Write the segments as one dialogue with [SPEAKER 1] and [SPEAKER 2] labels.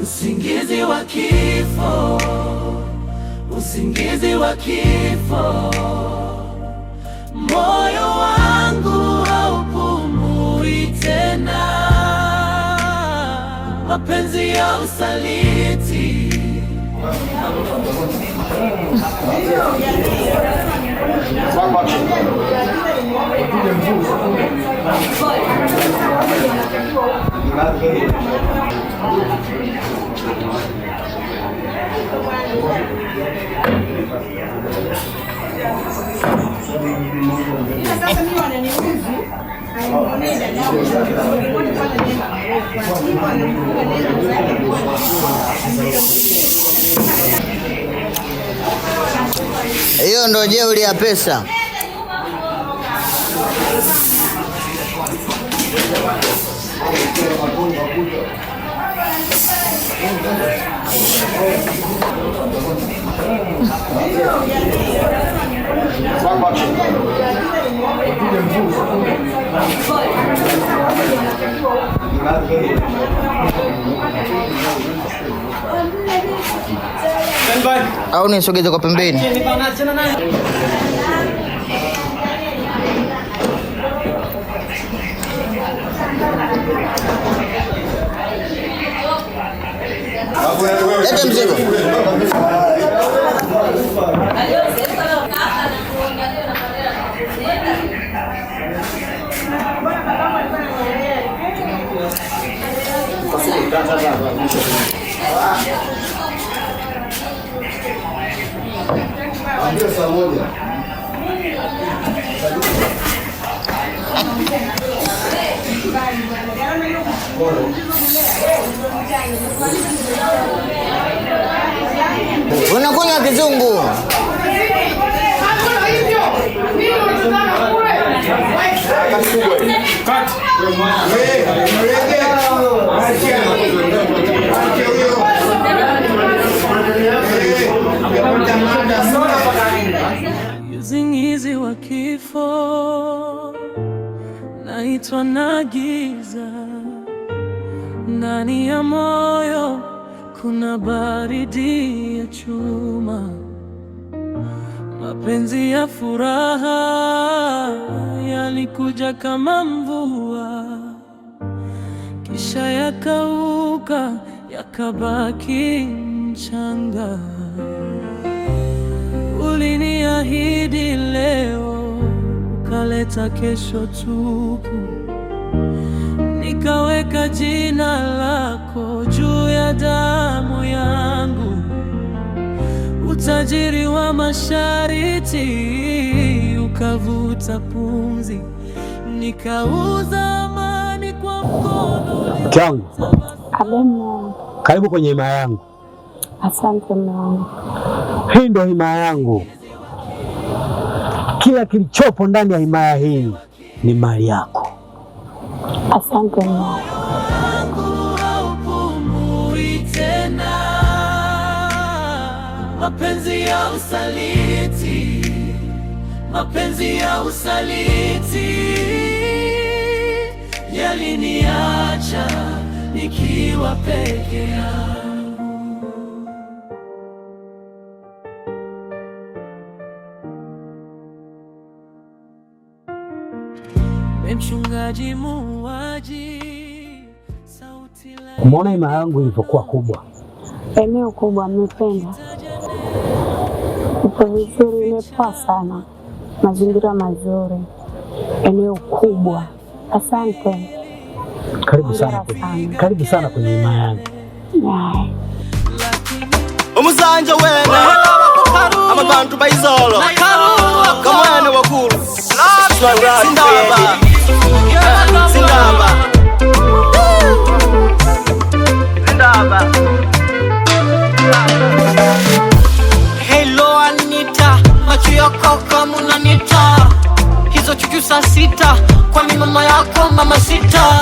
[SPEAKER 1] Usingizi wa kifo, usingizi wa kifo, moyo wangu haupumui tena, mapenzi ya usaliti.
[SPEAKER 2] Hiyo ndo jeuri ya pesa. Au nisogeze kwa pembeni? Lete mzigo. Unakunywa kizungu.
[SPEAKER 1] Usingizi wa kifo, naitwa na giza ndani ya moyo, kuna baridi ya chuma. Mapenzi ya furaha yalikuja kama mvua, kisha yakauka, yakabaki mchanga. Uliniahidi leo, ukaleta kesho tupu. Nikaweka jina lako juu ya damu yangu, utajiri wa mashariti ukavuta pumzi, nikauza amani kwa mkono.
[SPEAKER 3] Mke wangu,
[SPEAKER 4] Abe mume wangu.
[SPEAKER 3] Karibu kwenye himaya yangu.
[SPEAKER 4] Asante mume wangu.
[SPEAKER 3] Hii ndo himaya yangu. Kila kilichopo ndani ya himaya hii ni mali yako.
[SPEAKER 4] Asante mume wangu.
[SPEAKER 1] Wangu haupumui tena, mapenzi ya usaliti, mapenzi ya usaliti yaliniacha nikiwa peke yangu. Mchungaji muuaji, sauti la
[SPEAKER 3] Umeona himaya yangu ilivyokuwa kubwa?
[SPEAKER 4] Eneo kubwa nimependa. Ipo vizuri, imepoa sana. Mazingira mazuri. Eneo kubwa. Asante.
[SPEAKER 3] Karibu sana,
[SPEAKER 4] Hongera sana.
[SPEAKER 3] karibu sana kwenye himaya yangu.
[SPEAKER 4] Haya.
[SPEAKER 5] Umusanja wene amabantu bayizolo kamwene wakulu sindaba sindaba sindaba.
[SPEAKER 6] Hello Anita, macho yako kama unanita, hizo chuchu saa sita, kwani mama yako mama sita.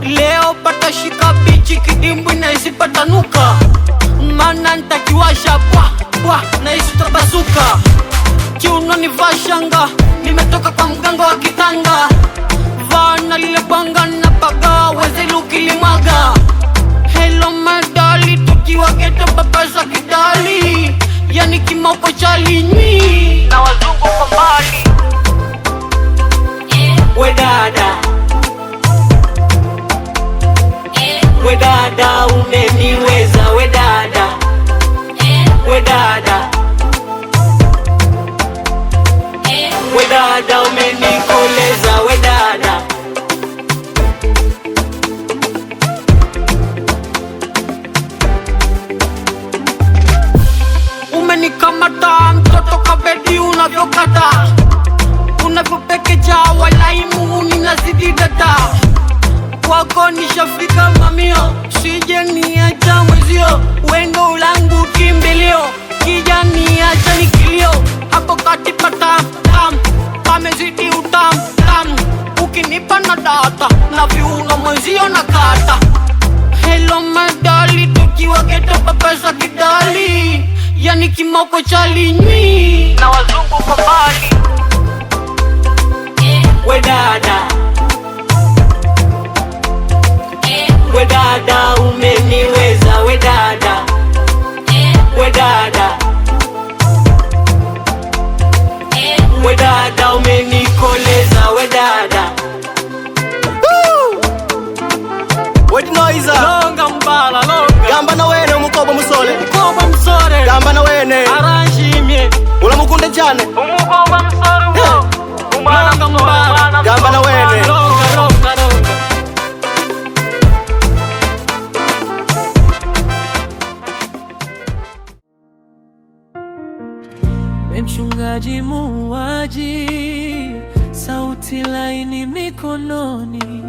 [SPEAKER 6] Leo pata shika bichi kidimbwi na isipatanuka, mana ntakiwasha bwa bwa na isitapasuka. Kiuno nivaa shanga, nimetoka kwa mganga wa kitanga, vaa na lile bwanga na paga wezelu kilimwaga. Hello my darling, Yani kimoko cha linywi na wazungu kwa mbali. We dada, we dada, umeniweza we dada, we dada, we dada, umenikoleza we dada. Umenikamata mtoto kabedi unavyokata, unavyopekecha walaimu ninazidi data kwako nishafika mamio, sije niacha mwezio, wendo langu kimbilio, kija niacha nikilio, hapo kati patam tam, pamezidi utam tam, ukinipa na data na viuno mwezio na kata. Hello madali, tukiwa geto papasa kidali, yani kimoko cha linywi na wazungu kwa mbali. We dada, we dada, umeniweza we dada, we dada, we dada, umenikoleza we dada.
[SPEAKER 5] Wetinoiza
[SPEAKER 6] Longa mbala longa,
[SPEAKER 5] gamba na wene umukobo musole
[SPEAKER 6] mkoba msore
[SPEAKER 5] gamba na wene
[SPEAKER 6] aranjimye
[SPEAKER 5] ulamukunde cyane
[SPEAKER 6] umukoba msore wo longa mbala
[SPEAKER 5] gamba na wene
[SPEAKER 6] longa longa longa.
[SPEAKER 1] We mchungaji muuaji, sauti laini mikononi,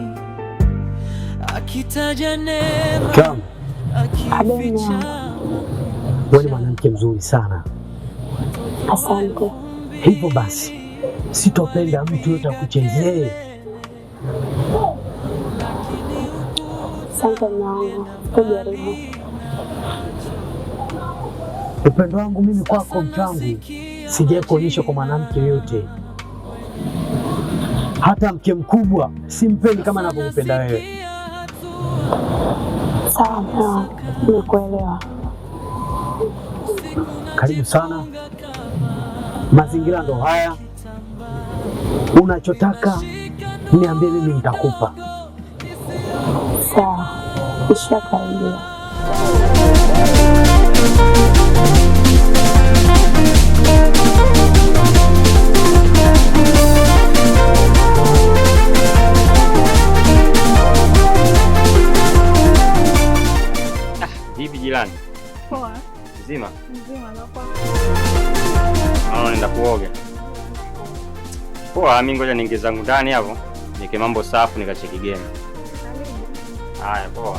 [SPEAKER 1] akitaja neema,
[SPEAKER 3] Mke wangu,
[SPEAKER 1] akificha
[SPEAKER 3] wewe ni mwanamke mzuri sana.
[SPEAKER 4] Asante.
[SPEAKER 3] Hivyo basi sitopenda mtu yote akuchezee.
[SPEAKER 4] Asante mume wangu, tujaribu.
[SPEAKER 3] Upendo wangu mimi kwako mke wangu sijawahi kuonyesha kwa mwanamke yoyote, hata mke mkubwa simpendi kama navyokupenda wewe.
[SPEAKER 4] Sawa mume wangu, nimekuelewa.
[SPEAKER 3] Karibu sana, mazingira ndo haya. Unachotaka niambie, mimi nitakupa.
[SPEAKER 4] Sawa, nishakaribia.
[SPEAKER 7] Vipi jirani?
[SPEAKER 8] Poa.
[SPEAKER 7] Mzima?
[SPEAKER 8] Mzima na kwa.
[SPEAKER 7] Naona naenda kuoga. Poa, mimi ngoja niingie zangu ndani hapo. Nike mambo safu nikacheki game. Haya, poa.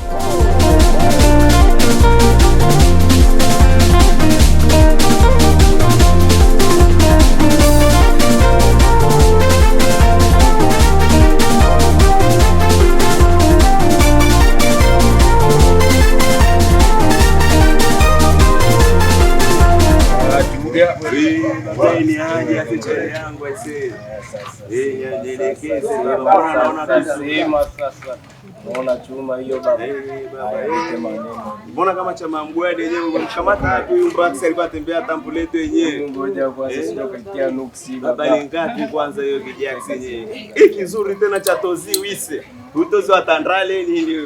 [SPEAKER 9] Mbona kama chama mgwadi yenyewe umemkamata wapi huyu Mbax alikuwa atembea tambuleto yenyewe?
[SPEAKER 10] Ngoja kwanza sio kaitia nuksi
[SPEAKER 9] Baba ni ngapi kwanza hiyo kijax yenyewe? Hii kizuri tena cha tozi wise. Utozi wa tandrale nini?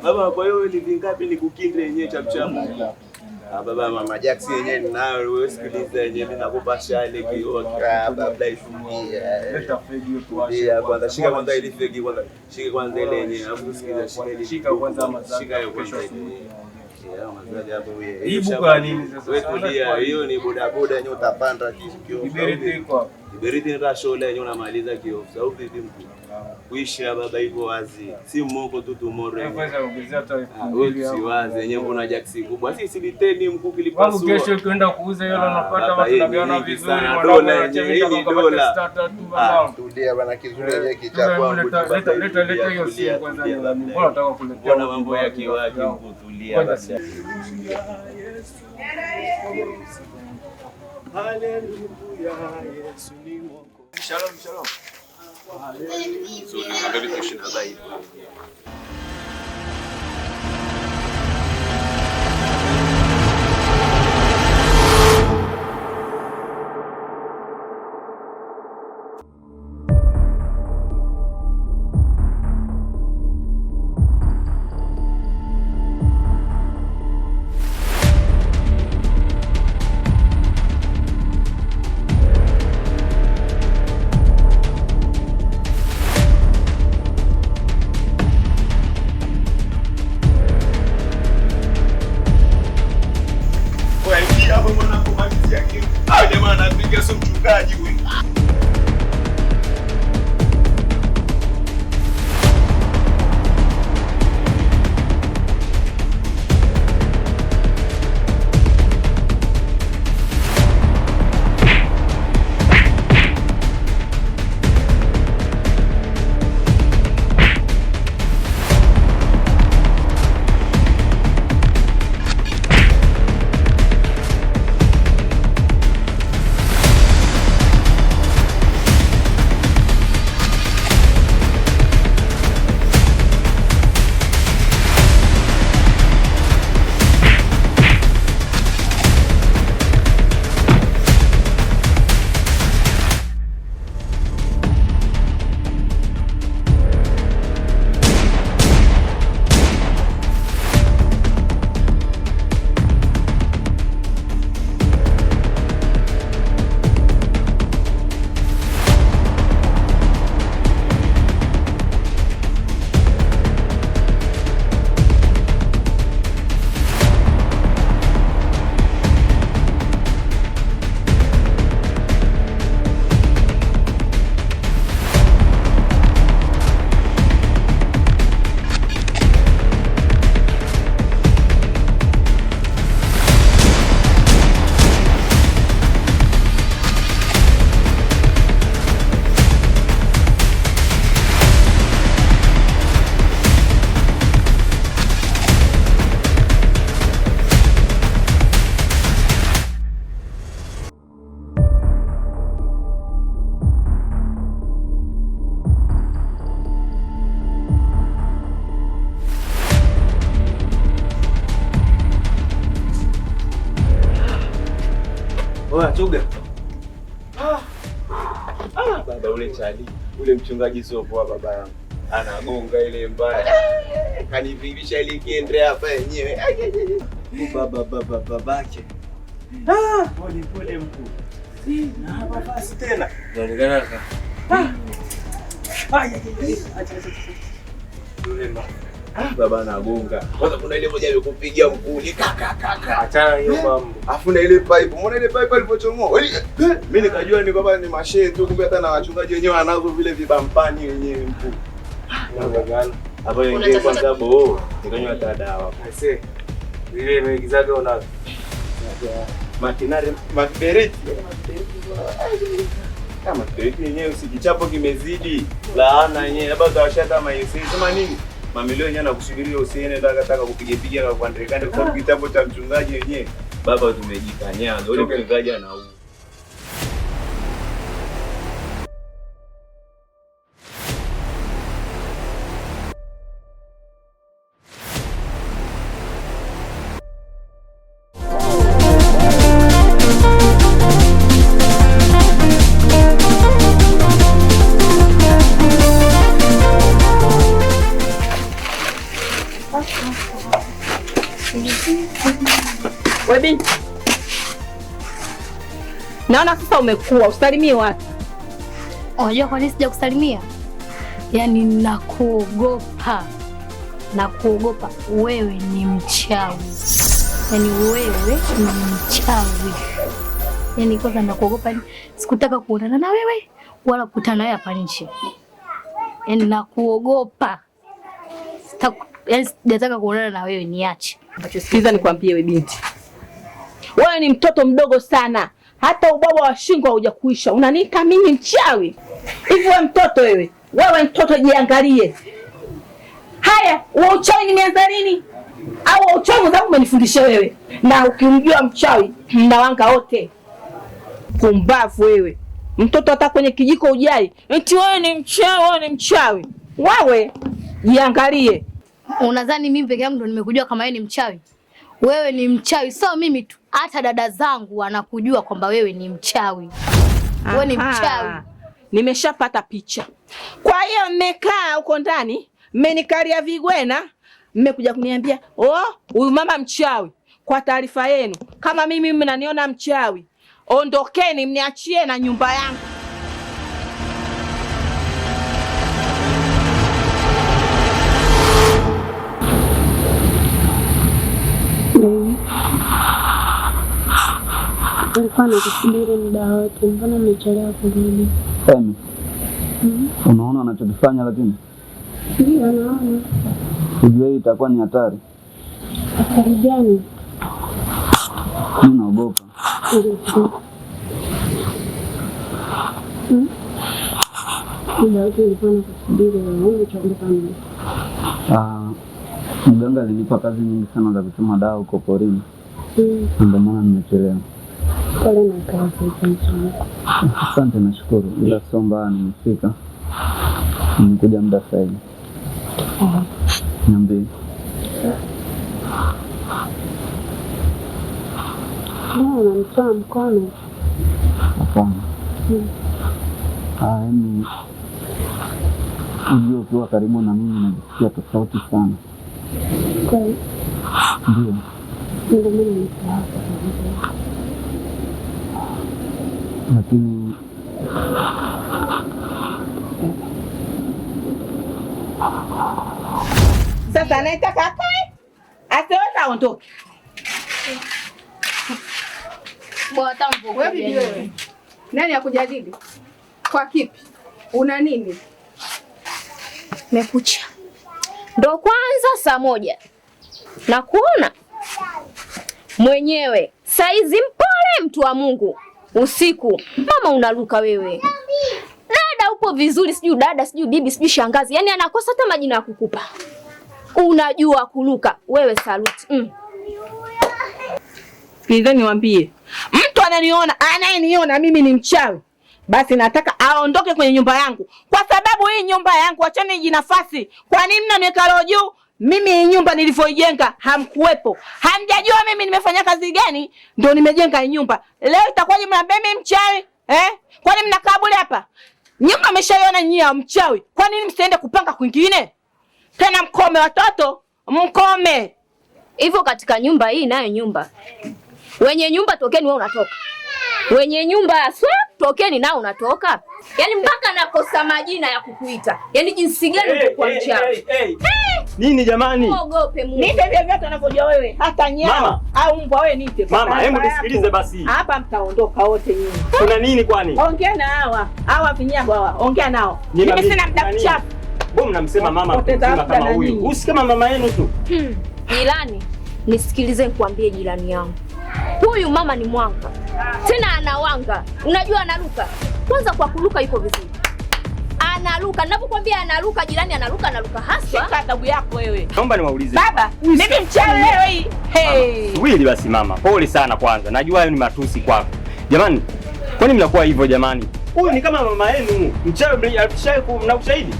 [SPEAKER 9] Baba kwa hiyo ni vingapi ni kukindre yenyewe cha mchamu? Ah, baba mama Jax yenyewe ninayo, wewe sikiliza yenyewe mimi nakupa shale kio kabla ishukia.
[SPEAKER 10] Leta fegi hiyo tuwashe.
[SPEAKER 9] Tulia kwanza, shika kwanza ile fegi kwanza, shika kwanza ile yenyewe, alafu sikiliza, shika ile
[SPEAKER 10] Shika kwanza mazao.
[SPEAKER 9] shika hiyo kwanza ile. Yeah, mazali hapo wewe.
[SPEAKER 10] Hii buku ya nini sasa?
[SPEAKER 9] Wewe tulia, hiyo ni bodaboda yenyewe utapanda kio.
[SPEAKER 10] Iberiti iko hapo.
[SPEAKER 9] Iberiti ni rashola yenyewe unamaliza kio. Au vipi mkuu? Kuisha baba iko wazi. Si mmoko tu tomorrow.
[SPEAKER 10] Kwanza ongezea hata elfu
[SPEAKER 9] Ah,
[SPEAKER 10] mbili
[SPEAKER 9] wewe
[SPEAKER 10] hapo.
[SPEAKER 9] si wazi yenyewe mbona jaksi kubwa. Sisi liteni mkuu
[SPEAKER 10] Wangu
[SPEAKER 9] kilipasua.
[SPEAKER 10] kesho ukienda kuuza hiyo
[SPEAKER 9] Ah,
[SPEAKER 10] unapata
[SPEAKER 9] baba,
[SPEAKER 10] watu
[SPEAKER 9] hii ni
[SPEAKER 10] tunagawana
[SPEAKER 9] nyingi
[SPEAKER 10] vizuri
[SPEAKER 9] sana.
[SPEAKER 10] mwanangu
[SPEAKER 9] Dola
[SPEAKER 10] anachemka
[SPEAKER 9] yenyewe, hii ni
[SPEAKER 10] kwa
[SPEAKER 9] dola.
[SPEAKER 10] starter tu
[SPEAKER 9] Ah,
[SPEAKER 10] babangu.
[SPEAKER 2] Tulia bana, kizuri yenyewe
[SPEAKER 10] Leta
[SPEAKER 2] kicha
[SPEAKER 10] leta leta leta leta hiyo simu kwanza. Mbona unataka kuletea
[SPEAKER 9] Mbona mambo ya kiwaki mkuu, tulia
[SPEAKER 10] Ngoja
[SPEAKER 9] baba.
[SPEAKER 10] simu.
[SPEAKER 9] Shalom, shalom. Oya Chuga. Ah. Ah, baba ule chali, ule mchungaji sio poa baba yangu. Anagonga ile mbaya. Kanivingisha ile kiendre hapa yenyewe. Baba baba babake. Ah, pole pole mkuu. Si, na hapa basi tena.
[SPEAKER 10] Inaonekana ka.
[SPEAKER 9] Ah. Acha acha acha. Ah, baba anagonga. Kwanza kuna ile moja alikupigia mkuu kaka kaka.
[SPEAKER 10] Achana hiyo mambo.
[SPEAKER 9] Afu na ile pipe. Umeona ile pipe alipochomoa? Mimi nikajua ni kwamba ni mashehe tu, kumbe hata na wachungaji wenyewe wanazo vile vibampani wenyewe mkuu.
[SPEAKER 10] Unaona?
[SPEAKER 9] Hapo ingie kwanza bo, nikanywa hata dawa.
[SPEAKER 10] Aise. Ile imeigizaga unazo.
[SPEAKER 9] Makinari makiberiti. Kama kiberiti yenyewe usikichapo kimezidi. Laana yenyewe labda utawashata maisi. Sema nini? Mamilioni yenyewe anakusubiria usiende taka kupiga piga kwa kuandika kwa sababu kitabu cha mchungaji yenyewe baba tumejikanyaga. Ule mchungaji anaua.
[SPEAKER 8] We binti, naona sasa umekuwa, usalimie watu.
[SPEAKER 11] Unajua kwa nini sijakusalimia? Yaani nakuogopa. Nakuogopa, wewe ni mchawi. Yaani wewe ni mchawi. Yaani kwanza nakuogopa, sikutaka kuonana na wewe wala kukutana nawe hapa nje. Yaani nakuogopa. Yaani sijataka kuonana na wewe, niache.
[SPEAKER 8] Sikiliza nikwambie we binti. Wewe ni mtoto mdogo sana. Hata ubaba wa shingo haujakuisha. Unaniita mimi mchawi? Hivi wewe mtoto wewe. Wewe mtoto jiangalie. Haya, wewe uchawi nimeanza lini? Au uchawi zangu umenifundisha wewe? Na ukimjua mchawi, mnawanga wote. Pumbavu wewe. Mtoto hata kwenye kijiko ujai. Eti wewe ni mchawi, wewe ni mchawi. Wewe jiangalie.
[SPEAKER 11] Unadhani mimi peke yangu ndo nimekujua kama wewe ni mchawi? Wewe ni mchawi, sio mimi tu. Hata dada zangu wanakujua kwamba wewe ni mchawi. Wewe ni mchawi.
[SPEAKER 8] Nimeshapata picha. Kwa hiyo mmekaa huko ndani, mmenikalia vigwena, mmekuja kuniambia, "Oh, huyu mama mchawi." Kwa taarifa yenu, kama mimi mnaniona mchawi, ondokeni mniachie na nyumba yangu.
[SPEAKER 4] Nilikuwa nakusubiri muda wote, mbona umechelewa kurudi?
[SPEAKER 12] Emi, unaona anachokifanya lakini?
[SPEAKER 4] Ndio naona.
[SPEAKER 12] Ujue hii itakuwa ni hatari.
[SPEAKER 4] Hatari gani?
[SPEAKER 12] Mimi naogopa.
[SPEAKER 4] Muda wote nilikuwa nakusubiri, umechoka mimi.
[SPEAKER 12] Mganga alinipa kazi nyingi sana za kuchuma dawa huko porini. Ndio maana nimechelewa.
[SPEAKER 4] Pole na kazi mpenzi wangu.
[SPEAKER 12] Asante, nashukuru. Ila sio mbaya, nimefika. Nimekuja muda sahihi. Niambie.
[SPEAKER 4] Mbona unamtoa mkono?
[SPEAKER 12] Hapana. Yaani ujue ukiwa karibu na mimi najisikia tofauti sana.
[SPEAKER 4] Kweli?
[SPEAKER 12] Ndio.
[SPEAKER 4] Ndio maana niko hapa.
[SPEAKER 12] Lakini
[SPEAKER 8] sasa anayetaka akae, asiweza aondoke.
[SPEAKER 13] Wewe bibi wewe. Nani akujadili? Kwa kipi? Una nini?
[SPEAKER 14] Mekucha. Ndo kwanza saa 1. Na kuona mwenyewe saizi mpole mtu wa Mungu. Usiku mama unaruka wewe. Dada upo vizuri, sijui dada, sijui bibi, sijui shangazi. Yaani anakosa hata majina ya kukupa. Unajua kuruka wewe, saluti.
[SPEAKER 8] Sikilizeni niwaambie. Mtu ananiona, anayeniona mimi ni mchawi, basi nataka aondoke kwenye nyumba yangu. Kwa sababu hii nyumba yangu, acheni jinafasi. Kwa nini mnaniweka roho juu? Mimi hii nyumba nilivyoijenga hamkuwepo. Hamjajua mimi nimefanya kazi gani ndio nimejenga hii nyumba. Leo itakuwaje mnaambia mimi mchawi? Eh? Kwani mnakaa bure hapa? Nyumba mmeshaiona nyinyi ya mchawi. Kwa nini msiende kupanga kwingine? Tena mkome watoto, mkome.
[SPEAKER 14] Hivyo katika nyumba hii nayo nyumba. Wenye nyumba tokeni, wewe unatoka. Wenye nyumba aswa tokeni nao unatoka. Yaani mpaka nakosa majina ya kukuita. Yaani jinsi gani ungekuwa mchawi.
[SPEAKER 7] Nini jamani?
[SPEAKER 14] Muogope Mungu.
[SPEAKER 8] Nipe vile vyote unavyojua wewe, hata nyao au mbwa wewe nipe.
[SPEAKER 7] Mama, hebu nisikilize basi.
[SPEAKER 8] Hapa mtaondoka wote nyinyi.
[SPEAKER 7] Kuna nini kwani?
[SPEAKER 8] Ongea na hawa. Hawa vinyago hawa. Ongea nao. Mimi sina muda mchafu.
[SPEAKER 7] Mbona mnamsema mama mtu mzima kama huyu? Usi kama mama yenu tu.
[SPEAKER 14] Jirani, nisikilize nikwambie jirani yangu. Huyu mama ni mwanga. Tena anawanga. Unajua anaruka. Kwanza kwa kuruka yuko vizuri. Analuka. Ninapokuambia analuka jirani, analuka, analuka haswa.
[SPEAKER 8] Shika adabu yako wewe.
[SPEAKER 7] Naomba niwaulize.
[SPEAKER 8] Baba, mimi mchawi leo hii. Hey.
[SPEAKER 7] Wili basi mama. Pole sana kwanza. Najua hayo ni matusi kwako. Jamani, kwani mnakuwa hivyo jamani? Huyu ni kama mama yenu. Mchawi mna ushahidi?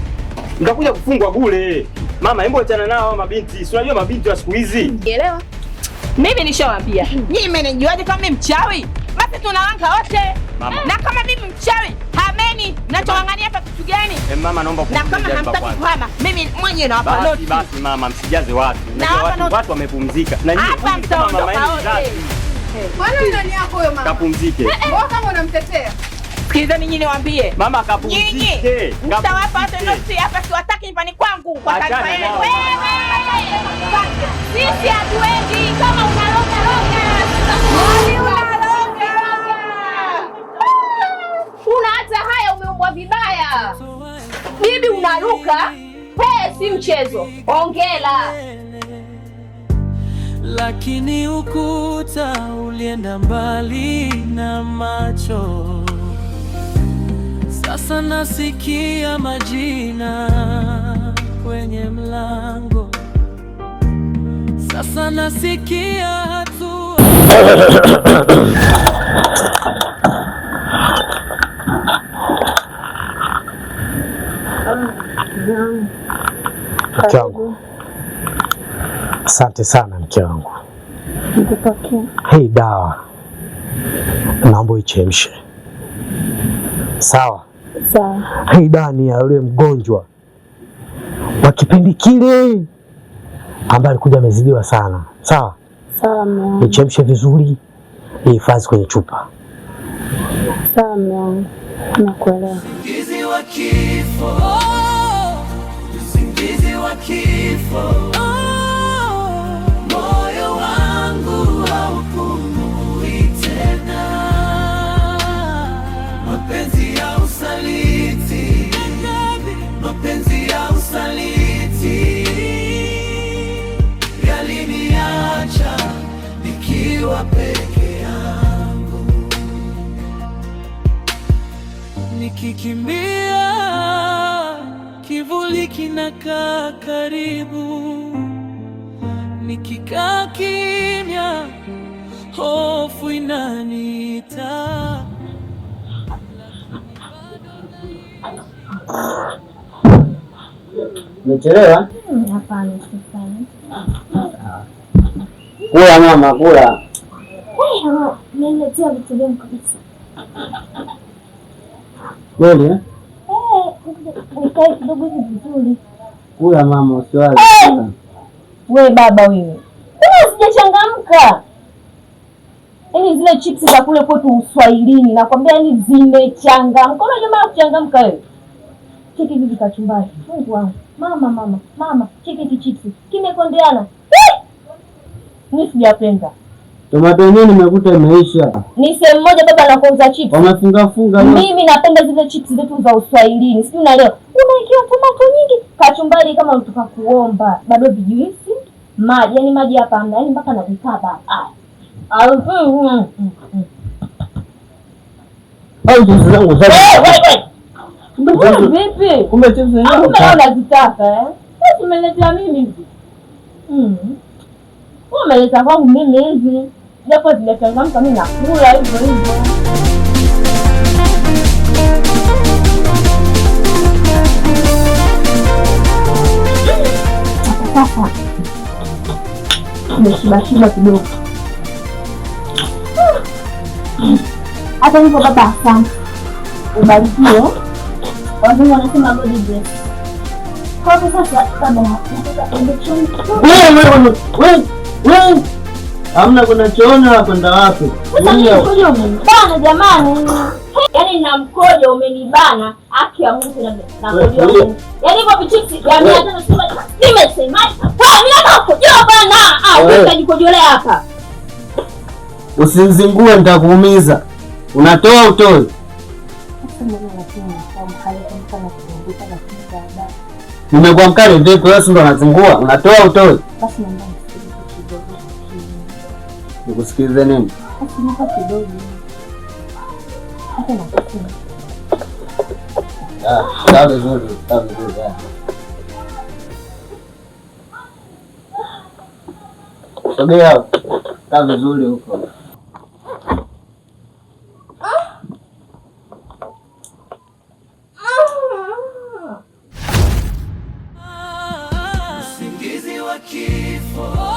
[SPEAKER 7] Mtakuja kufungwa bure. Mama, hebu achana nao hao mabinti. Si unajua mabinti wa siku hizi.
[SPEAKER 14] Elewa.
[SPEAKER 8] Mimi nishawaambia. Nyinyi mmenijuaje kama mimi mchawi? Basi tunawanga wote.
[SPEAKER 7] Mama.
[SPEAKER 8] Na kama mimi mchawi, hameni. Mnachowangania hapa kitu gani?
[SPEAKER 7] Mama naomba
[SPEAKER 8] Na kama hamtaki kuhama, mimi mwenyewe nawapa noti.
[SPEAKER 7] Basi mama, msijaze watu. Unajua watu wamepumzika. Na nyinyi
[SPEAKER 8] hapa mtaondoka wote.
[SPEAKER 13] Mbona nani yako huyo mama?
[SPEAKER 7] Kapumzike.
[SPEAKER 13] Mbona kama unamtetea?
[SPEAKER 8] Sikilizeni nyinyi niwaambie.
[SPEAKER 7] Mama kapumzike.
[SPEAKER 8] Nyinyi mtawapa watu noti hapa, siwataki nyumbani kwangu kwa taarifa yenu.
[SPEAKER 14] Sisi hatuendi kama unaloga roga. Una hata haya, umeumbwa vibaya. Bibi unaruka. Hey, si mchezo. Ongela.
[SPEAKER 1] Lakini ukuta ulienda mbali na macho. Sasa nasikia majina kwenye mlango. Sasa nasikia hatua.
[SPEAKER 3] Mke wangu, asante sana mke wangu. Hii dawa naomba uichemshe. Sawa?
[SPEAKER 4] Sawa.
[SPEAKER 3] Hii dawa ni ya yule mgonjwa wa kipindi kile ambaye alikuja amezidiwa sana. Sawa?
[SPEAKER 4] Sawa mume wangu.
[SPEAKER 3] Ichemshe vizuri, ihifadhi kwenye chupa.
[SPEAKER 4] Sawa mume wangu. Nakuelewa.
[SPEAKER 1] Usingizi wa kifo. Usingizi wa kifo. Moyo wangu haupumui tena. Mapenzi ya usaliti. Mapenzi ya usaliti yaliniacha nikiwa peke yangu. Nikikimbia kivuli kinakaa karibu. Nikikaa kimya hofu inaniita.
[SPEAKER 12] Umechelewa?
[SPEAKER 4] Hapana, sifanye.
[SPEAKER 12] Kula mama, kula.
[SPEAKER 4] Niletea vitu vyangu kabisa.
[SPEAKER 12] Kweli eh?
[SPEAKER 4] Nikae kidogo hivi vizuri.
[SPEAKER 12] Kula mama, usiwaze.
[SPEAKER 4] We baba wewe. Mbona sijachangamka? Yaani zile chips za kule kwetu Uswahilini nakwambia, yaani zimechangamka. Unajua maana kuchangamka wewe? Cheki hivi kachumbari. Mungu wangu. Mama mama, mama, cheki hivi chips. Kimekondeana. Mimi sijapenda.
[SPEAKER 12] Tomato yenyewe nimekuta imeisha.
[SPEAKER 4] Ni sehemu moja baba anakouza chips.
[SPEAKER 12] Wamefunga funga.
[SPEAKER 4] Mimi napenda zile chips zetu za Uswahilini. Sijui unaelewa. Unawekewa tomato nyingi, kachumbari kama mtoka kuomba. Bado vijuisi, maji, yaani maji hapa hamna, yaani mpaka najikaba. Ah.
[SPEAKER 12] Au chips zangu sasa.
[SPEAKER 4] Wewe vipi?
[SPEAKER 12] Kumbe chips zenyewe
[SPEAKER 4] Kumbe unazitaka eh? Sasa umeletea mimi hizi. Wewe umeleta kwangu mimi hizi. Japo zimechangamka mimi nakula hivyo hivyo. Sasa nimeshibashiba kidogo. Hata hivyo baba, asante, ubarikiwe. Wazungu wanasema God bless. Kwa hivyo sasa baba, nataka uende chooni.
[SPEAKER 3] Wewe wewe wewe, hamna kwenda chooni wala kwenda wapi?
[SPEAKER 4] Sasa mimi mkojo umenibana jamani. Yaani na mkojo umenibana, haki ya Mungu na mkojo.
[SPEAKER 3] Wewe.
[SPEAKER 4] Yaani hivyo vichipsi ya 500 sema nimesemaje? Wewe mimi nataka kukojoa bana. Ah,
[SPEAKER 3] Wewe.
[SPEAKER 4] wewe utajikojolea hapa.
[SPEAKER 3] Usinizingue, nitakuumiza. Unatoa utoi? Nimekuwa mkali vipi? Wewe si ndo unazingua? Unatoa utoi? Nikusikilize nini? Ah, sawa vizuri, sawa vizuri. Ah. Sogea, kaa vizuri huko.
[SPEAKER 1] Usingizi wa kifo.